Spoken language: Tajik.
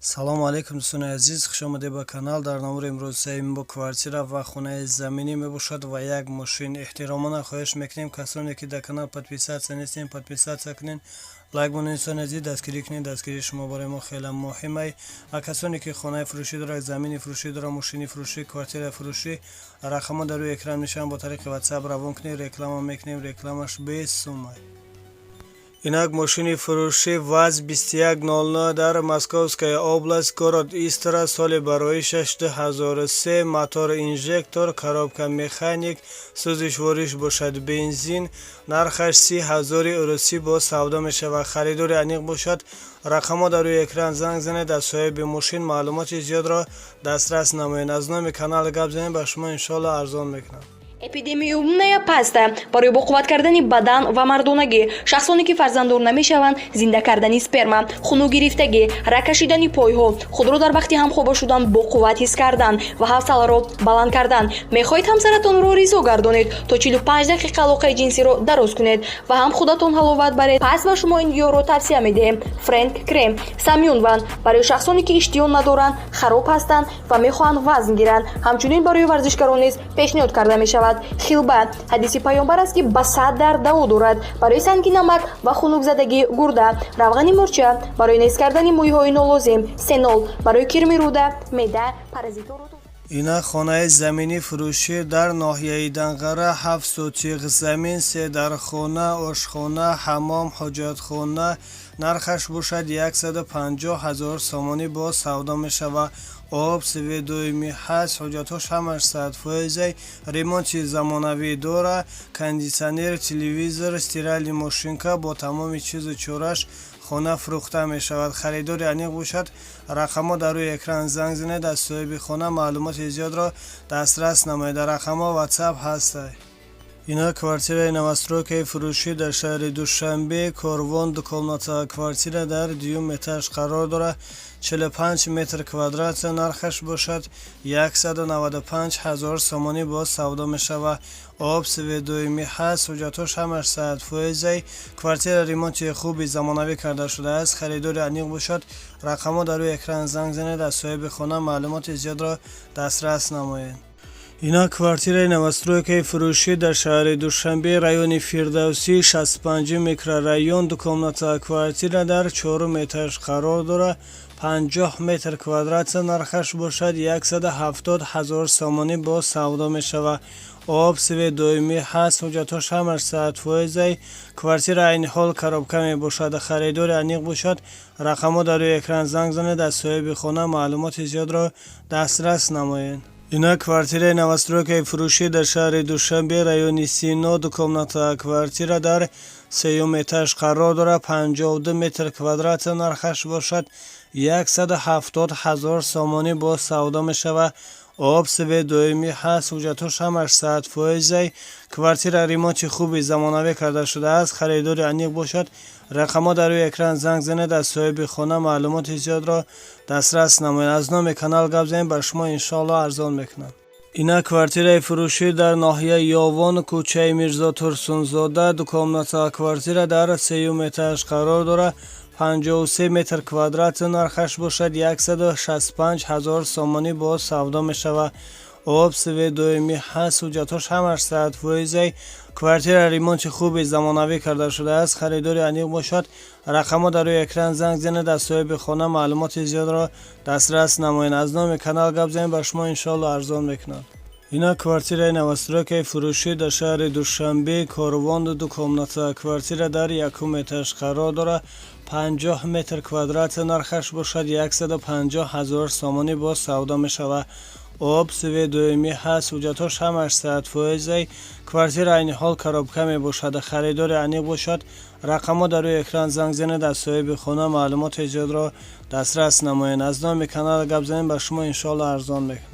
Салому алейкум, дӯстони азиз, хушомадед ба канал. Дар навори имрӯз саим бо квартира ва хонаи заминӣ мебошад ва як мошин. Эҳтиромона хоҳиш мекунем, касоне ки дар канал подписаться нестем, подписаться кунед, лайк монед. Дӯстони азиз, дастгирӣ кунед, дастгирии шумо барои мо хеле муҳим ай. Ва касоне ки хонаи фурӯшӣ дорад, замини фурӯшӣ дорад, мошини фурӯшӣ, квартираи фурӯшӣ, рақамҳо дар рӯи экран мешаванд, бо тариқи WhatsApp равон кунед, реклама мекунем, рекламаш бесумай. Инак, мошини фурӯшӣ ВАЗ 2109 дар Московская область, город Истра, соли бароишаш 2003, мотор инжектор, коробка механик, сӯзишвориш бошад бензин, нархаш 30 ҳазори русӣ бо савдо мешавад. Харидори аниқ бошад, рақамҳо дар рӯи экран, занг занед, аз соҳиби мошин маълумоти зиёдро дастрас намоед. Аз номи канал гап занед, ба шумо иншоалло арзон мекунам. Эпидемиумная паста барои боқувват кардани бадан ва мардонагӣ, шахсоне ки фарзанддор намешаванд, зинда кардани сперма, хунукгирифтагӣ, раг кашидани пойҳо, худро дар вақти ҳамхоба шудан боқувват ҳис кардан ва ҳавсаларо баланд кардан. Мехоҳед ҳамсаратонро ризо гардонед, то 45 дақиқа алоқаи ҷинсиро дароз кунед ва ҳам худатон ҳаловат баред? Пас ба шумо ин гиёҳро тавсия медиҳем. Френк крем Самюнван барои шахсоне ки иштиҳо надоранд, хароб ҳастанд ва мехоҳанд вазн гиранд, ҳамчунин барои варзишгарон низ пешниҳод карда мешавад. Хилба, ҳадиси паёмбар аст, ки ба 100 дард даво дорад, барои санги намак ва хунукзадагии гурда. Равғани мурча барои нест кардани мӯйҳои нолозим. Сенол барои кирми рӯда, меъда, паразиторо. Инак, хонаи заминӣ фурӯшӣ дар ноҳияи Данғара, 7 сотих замин, се дархона, ошхона, ҳаммом, ҳоҷатхона, нархаш бошад 150 ҳазор сомонӣ бо савдо мешавад. Об, свет доимӣ ҳаст, ҳуҷҷатҳош ҳамаш 100%, ремонти замонавӣ дора, кондитсионер, телевизор, стиральный машинка бо тамоми чизу чораш хона фурӯхта мешавад. Харидори аниқ бошад, рақамҳо дар рӯи экран, занг занед, аз соҳиби хона маълумоти зиёдро дастрас намоед. Дар рақамҳо WhatsApp ҳаст. Ина квартираи новостройкаи фурӯшӣ дар шаҳри Душанбе, Корвон, двухкомната квартира дар дуюм этаж қарор дорад, 45 метр квадрат, нархаш бошад 195 ҳазор сомонӣ боз савдо мешавад. Об, свет доимӣ ҳаст, ҳуҷҷатҳош ҳамаш 100%, квартира ремонти хуби замонавӣ карда шудааст. Харидори аниқ бошад, рақамҳо дар рӯи экран, занг занед, аз соҳиби хона маълумоти зиёдро дастрас намоед. Ина квартираи новостройкаи фурӯшӣ дар шаҳри Душанбе, райони Фирдавсӣ, 65 микрорайон, двухкомната квартира дар чорум этаж қарор дорад, 50 метр квадрат, нархаш бошад 170 ҳазор сомонӣ боз савдо мешавад. Об, свет доимӣ ҳаст, ҳуҷҷатҳош ҳамаш 100%, квартира айни ҳол коробка мебошад. Харидори аниқ бошад, рақамҳо дар рӯи экран, занг занед, аз соҳиби хона маълумоти зиёдро дастрас намоед. Ина квартираи новостройкаи фурӯшӣ дар шаҳри Душанбе, райони Сино, двухкомната квартира дар сеюм этаж қарор дорад, 52 метр квадрат, нархаш бошад 170 ҳазор сомонӣ боз савдо мешавад. Об, свет доимӣ ҳаст, ҳуҷҷатҳош ҳамаш 100%, квартира ремонти хуби замонавӣ карда шудааст. Харидори аниқ бошад, рақамҳо дар рӯи экран, занг занед, аз соҳиби хона маълумоти зиёдро дастрас намоед. Аз номи канал гап занед, ба шумо иншоалло арзон мекунам. Ина квартираи фурӯшӣ дар ноҳияи Ёвон, кӯчаи Мирзо Турсунзода, двухкомната квартира дар сеюм этаж қарор дорад, 53 метр квадрат, нархаш бошад 165 ҳазор сомонӣ боз савдо мешавад. Об, свет доимӣ ҳаст, ҳуҷҷатҳош ҳамаш 100%, квартира ремонти хуби замонавӣ карда шудааст. Харидори аниқ бошад, рақамҳо дар рӯи экран, занг занед, аз соҳиби хона маълумоти зиёдро дастрас намоед. Аз номи канал гап занед, ба шумо иншоалло арзон мекунам. Ина квартираи новостройкаи фурӯшӣ дар шаҳри Душанбе, Корвон, двухкомната квартира дар якум этаж қарор дорад, 50 метр квадрат, нархаш бошад 150 ҳазор сомонӣ боз савдо мешавад. Об, свет доимӣ ҳаст, ҳуҷҷатҳош ҳамаш 100%, квартира айни ҳол коробка мебошад. Харидори аниқ бошад, рақамҳо дар рӯи экран, занг занед, аз соҳиби хона маълумоти зиёдро дастрас намоед. Аз номи канал гап занед, ба шумо иншоалло арзон мекунам.